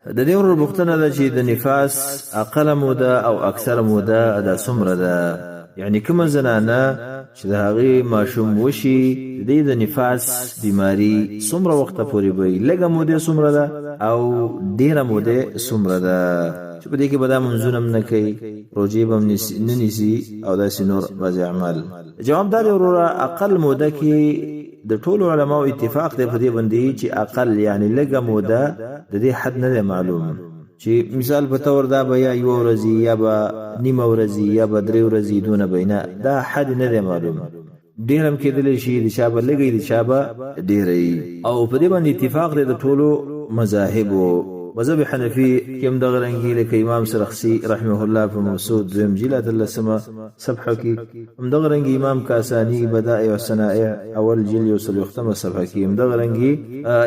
د دې ورور پوښتنه ده چې د نفاس اقله موده او اکثره موده دا څومره ده؟ یعنی کومه زنانه چې د هغې ماشوم وشي، د دې د نفاس بیماری څومره وخته پورې به وي؟ لږه موده څومره ده او ډیره موده څومره ده چې په دې کې به دا منځونه هم نه کوي، روژې به هم نه نیسي او داسې نور بعضې اعمال؟ جواب دا دی وروره، اقل موده کې د ټولو علماو اتفاق دی په دې باندې چې اقل یعنی لږه موده د دې حد نه دی معلوم، چې مثال په تور دا به یا یوه ورځ یا به نیمه ورځ یا به درې ورځې، دونه به نه، دا حد نه دی معلوم. ډېر هم کېدلی شي، د چا به لږی، د چا به ډېری. او په دې باندې اتفاق دی د ټولو مذاهبو. مذهب حنفي کې هم دغه رنګي، لکه امام سرخسي رحمه الله په مبسوط دویم جلد 18مه صفحه کې، هم دغه رنګي امام کاساني بدائع الصنائع اول جلد 140مه صفحه کې، هم دغه رنګي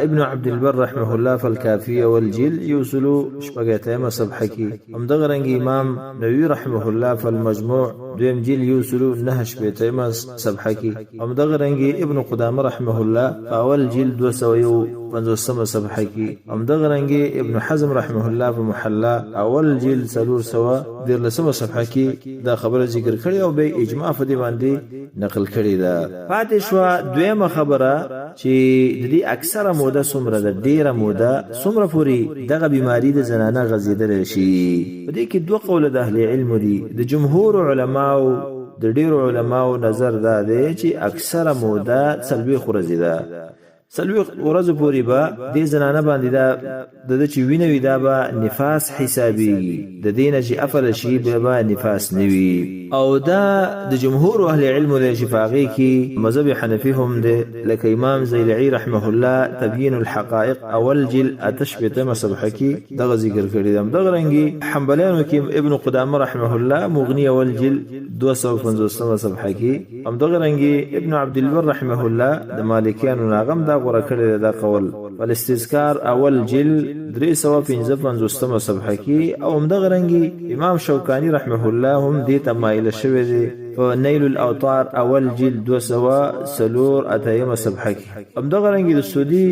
ابن عبد البر رحمه الله فالکافي اول جلد 186مه صفحه کې، هم دغه رنګي امام نووي رحمه الله فالمجموع دویم جلد 169مه صفحه کې، هم دغه رنګي ابن قدامه رحمه الله په اول جلد 251مه صفحه کې، هم دغه رنګي ابن حزم رحمه الله په محلا اول جلد 413مه صفحه کې دا خبره ذکر کړې او به اجماع په دې باندې نقل کړې ده. پاتې شوه دویمه خبره چې د دې اکثره موده څومره ده، ډیره موده څومره پورې دغه بیماری د زنانه غځېدلی شي؟ په دې کې دوه قوله د اهل علم دي. د جمهور علماو، د ډیرو علماو نظر دا دی چې اکثره موده 40 ورځې ده. 40 ورځو پورې به دې زنانه باندې دا د ده چې وینه وي دا به نفاس حسابیږي، د دې نه چې افل شي بیا به نفاس نه وي. او دا د جمهور اهل علم دی چې په هغې کې مذهب حنفي هم دی، لکه امام زیلعي رحمه الله تبیین الحقائق اول جلد 68مه صفحه کې دغه ذکر کړی دی. همدغه رنګي حنبلیانو کې ابن قدامه رحمه الله مغني اول جلد 250مه صفحه کې، همدغه رنګي ابن عبد البر رحمه الله د مالکیانو نه هغه هم دا غوره کړی دی دا قول فالاستذکار اول جلد 355مه صفحه کې، او همدغه رنګي امام شوکاني رحمه الله هم دې ته مایل شوی دی په نیل الاوطار اول جلد 284مه صفحه کې. همدغه رنګي د سعودي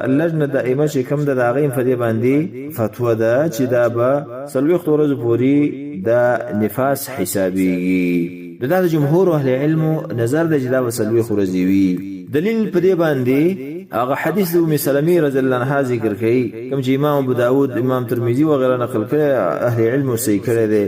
اللجنه دائمه چې کوم ده د هغې هم په دې باندې فتوا ده چې دا به 40 ورځو پورې دا نفاس حسابیږي. دا د جمهور اهل علم نظر دی چې دا به 40 ورځې وي. دلیل په دې باندې هغه حدیث د ام سلمې رضی الله عنها ذکر کوي، کوم چې امام ابو داود، امام ترمذي وغیره نقل کړی، اهل علم صحیح کړی دی.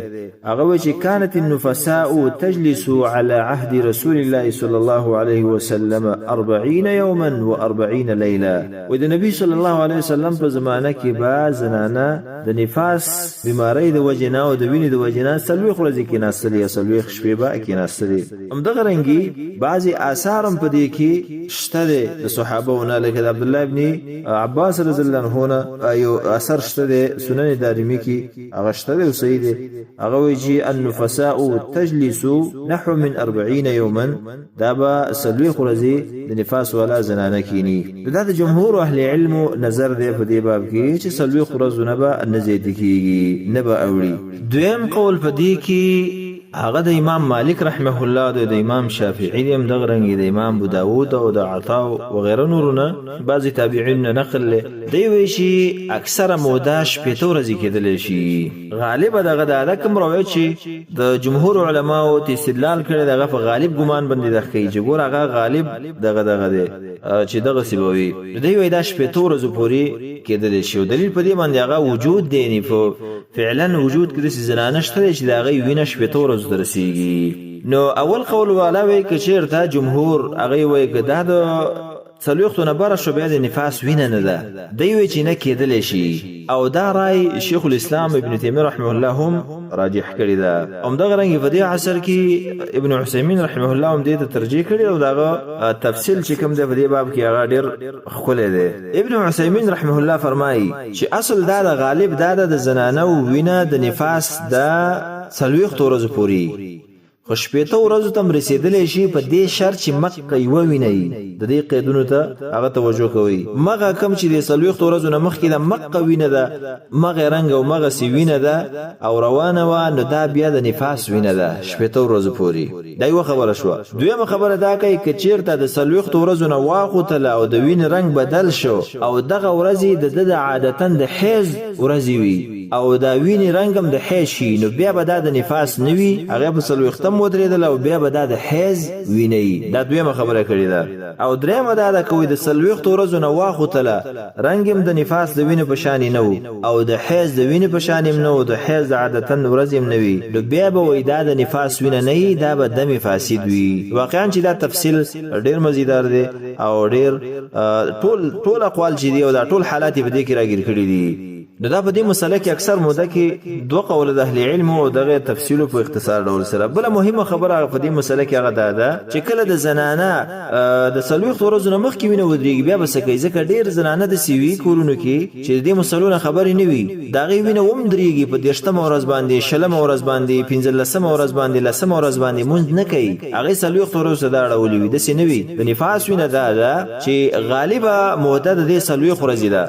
هغه وایي چې كانت النفساء تجلس على عهد رسول الله صلى الله عليه وسلم 40 يوما و40 ليلة. و د نبی صلی الله علیه وسلم په زمانه کې به زنانه د نفاس بیماری د وجې نه او د وینې د وجې نه 40 ورځې کېناستلې یا 40 شپې به کېناستلې. همدغه رنګي بعضې آثار هم په دې کې شته دی د صحابو نه، لکه د عبدالله ابن عباس رضی الله عنه نه یو اثر شته دی، سنن دارمي کې هغه شته دی او صحیح دی. هغه وایي چې النفساء تجلس نحو من 40 يوما، دا به 40 ورځې د نفاس والا زنانه کینی. دا د جمهور اهل علم نظر دی په دې باب کې چې 40 ورځو نه به نه زیات کیږي، نه به اوړي. دویم قول په دې کې هغه د امام مالک رحمه الله دی، د امام شافعي دی، هم دغه رنګ د امام ابو داود او د عطا وغیره نورو نه بعضې تابعین نه نقل دی. دی وایي چې اکثره موده 60 ورځې کېدلی شي. غالبه دغه دا ده کوم روایت چې د جمهور علماو ته استدلال کړی، دغه په غالب ګمان باندې د ښیي چې ګوره هغه غالب دغه دغه دی چې دغسې به وي. نو دی وایي دا 60 ورځو پورې کېدلی شي. او دلیل په دې باندې هغه وجود دی، یعنې په فعلا وجود کې داسې زنانه شته دی چې د هغې وینه 60 ورځو ته رسېږي. نو اول قول والا وایي که چېرته جمهور هغې وایي که دا د 40 نه بره شو بیا د نفاس وینه نه ده، دی وایي چې نه کېدلی شي. او دا رای شیخ الاسلام ابن تیمیه رحمه الله هم راجح کړې ده. همدغه رنګ په دې عصر کې ابن عثیمین رحمه الله هم دې ته ترجیح کړې او دغه تفصیل چې کوم دی په دې باب کې هغه ډېر ښکلی دی. ابن عثیمین رحمه الله فرمایي چې اصل دا د غالب دا ده د زنانو وینه د نفاس د 40 ورځو پورې، خو 60 ورځو ته هم رسېدلی شي، په دې شرط چې مقه یوه وینه وي. د دې قیدونو ته هغه توجه کوي. مغه کم چې د 40 ورځو نه مخکې ده، مقه وینه ده، مغه رنګ او مغه سی وینه ده او روانه وه، نو دا بیا د نفاس وینه ده 60 ورځو پورې. دا یوه خبره شوه. دویمه خبره دا کوي که چیرته د 40 ورځو نه واخوتله او د وینې رنګ بدل شو او دغه ورځې د ده د عادتا د حیض ورځې وي او دا وینې رنګ هم د حیض شي، نو بیا به دا د نفاس نه وي، هغه په 40 ودرېدله او بیا به دا د حیض وینه وي. دا دویمه خبره کړې ده. او درېیمه دا ده که د 40 ورځو نه واخوتله، رنګ هم د نفاس د وینې په شان نه و او د حیض د وینې په شان هم نه و، د حیض د عادتا ورځې هم نه وي، نو بیا به وایي دا د نفاس وینه نه وي، دا به دم فاسد وي. واقعا چې دا تفصیل ډېر مزیدار دی او ډېر ټول اقوال چې دي او دا ټول حالات یې په دې کې راګیر کړي دي. نو دا په دې مسله کې اکثر موده کې دوه قوله د اهل علم او دغه تفصیل په اختصار ډول سره. بله مهمه خبره په دې مسله کې هغه دا ده چې کله د زنانه د 40 ورځو نه مخکې وینه ودرېږي بیا به څه کوي، ځکه ډېر زنانه داسې وي کورونو کې چې د دې مسلو نه خبرې نه وي، د هغې وینه وم درېږي په 30مه ورځ باندې، 20مه ورځ باندې، 15مه ورځ باندې، 10مه ورځ باندې مونځ نه کوي، هغې 40 ورځو ته دا اړولې وي. داسې نه وي. د نفاس وینه دا ده چې غالبه موده د دې 40 ورځې ده،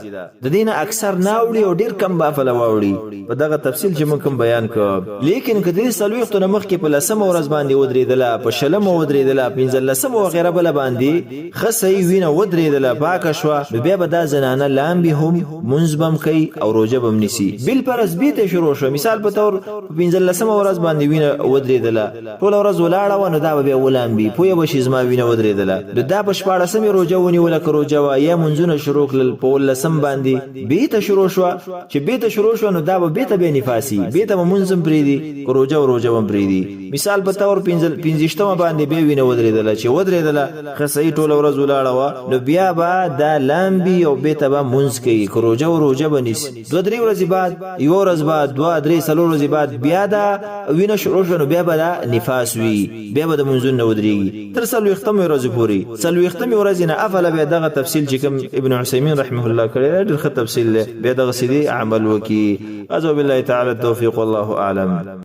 د دې نه اکثر نه اوړي او ډېر کم به افله واوړي په دغه تفصیل چې موږ کوم بیان کړ. لیکن که د دې 40 نه مخکې په 10مه ورځ باندې ودرېدله، په 20مه ودرېدله، 15مه وغیره بله باندې ښه صحیح وینه ودرېدله، پاکه شوه، نو بیا به دا زنانه لامبي هم، مونځ به هم کوي او روژه به هم نیسي. بالفرض بیرته شروع شوه، مثال په طور په 15مه ورځ باندې وینه ودرېدله، ټوله ورځ ولاړه وه، نو دا به بیا ولامبي، پوه به شي زما وینه ودرېدله. نو دا په 16مې روژه ونیوله که روژه وه، یا مونځونه شروع کړل په 19 باندې بیرته شروع شوه، چې بیرته شروع شوه نو دا به بیرته بیا نفاسي، بیرته به مونځ هم پرېږدي، که روژه و روژه به هم پرېږدي. مثال په طور 25مه باندې بیا وینه ودرېدله، چې ودرېدله ښه صحیح ټوله ورځ ولاړه وه، نو بیا به دا لامبي او بیرته به مونځ کوي، که روژه و روژه به نیسي. 2-3 ورځې بعد، یوه ورځ بعد، 2-3 4 ورځې بعد بیا دا وینه شروع شوه، نو بیا به دا نفاس وي، بیا به د مونځونو نه ودرېږي تر 40مې ورځې پورې. 40مې ورځې نه افله بیا دغه تفصیل چې کوم ابن عثیمین رحمه الله کړی دی، ډېر ښه تفصیل دی، بیا دغسې دې عمل وکړي. هذا وبالله تعالی التوفیق والله اعلم.